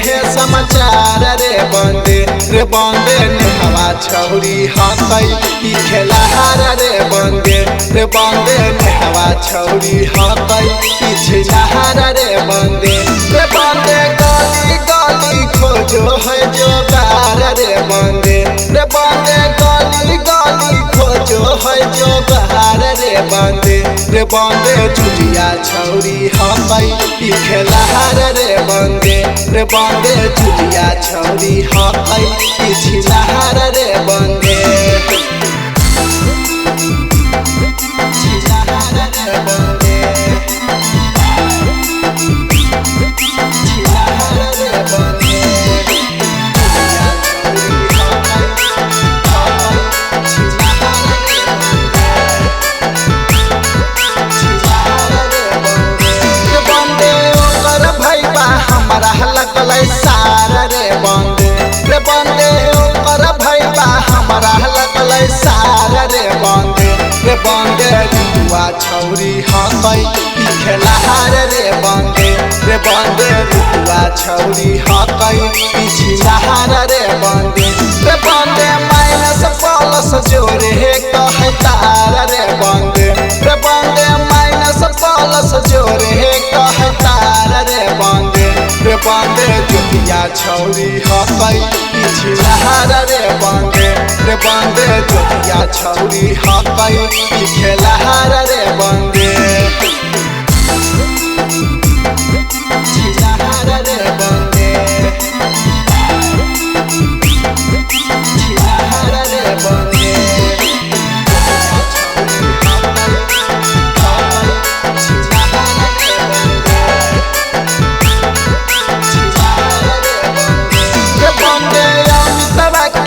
है समाचार रे बंदे रे बंदे नेहवा छौरी हकै ई खेलहार रे बंदे रे बंदे नेहवा छौरी हकै ई छिलहार रे बंदे रे बंदे गली गली खोजो है जोगार रे बंदे रे बंदे गली गली खोजो है जोगार रे बंदे रे बंदे चुटिया छौरी हकै ई खेलहार रे बंदे रे बंदे चुटिया छौरी हकै ई छिलहार रे बंदे छिलहार रे बंदे छिलहार रे बंदे लगलै सारा रे बंदे रे बंदे ओकर भैबा हमरा लगलै सारा रे बंदे रे बंदे रुआ छौरी हकै ई खेलहार रे बंदे रे बंदे रुआ छौरी हकै ई छिलहार रे बंदे रे बंदे माइनस प्लस जोड़े हे कहै तार रे बंदे रे बंदे माइनस प्लस जोड़े हे कहै तार रे बंदे रे बंदे जोतिया छौरी हकै ई छिलहार रे बंदे रे बंदे जोतिया छौरी हकै ई खेलहार रे बंदे छिलहार रे बंदे छिलहार रे बंदे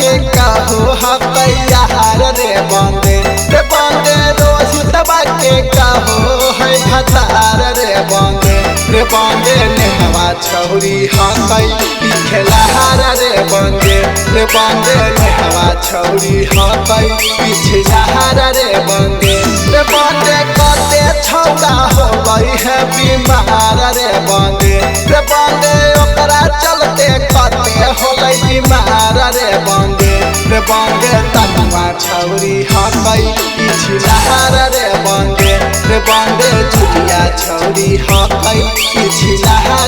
के कहो हकै यार रे बंदे रे बंदे रोहितबा के कहो है भतार रे बंदे रे बंदे नेहवा छौरी हकै ई खेलहार रे बंदे रे बंदे नेहवा छौरी हकै ई छिलहार रे बंदे रे बंदे कते छौरा होलै है बीमार रे बंदे रे बंदे ओकरा चलते कते होलै बीमार रे बंदे रे बंदे तनुआ छौरी हकै ई छिलहार रे बंदे रे बंदे चुटिया छौरी हकै ई छिलहार।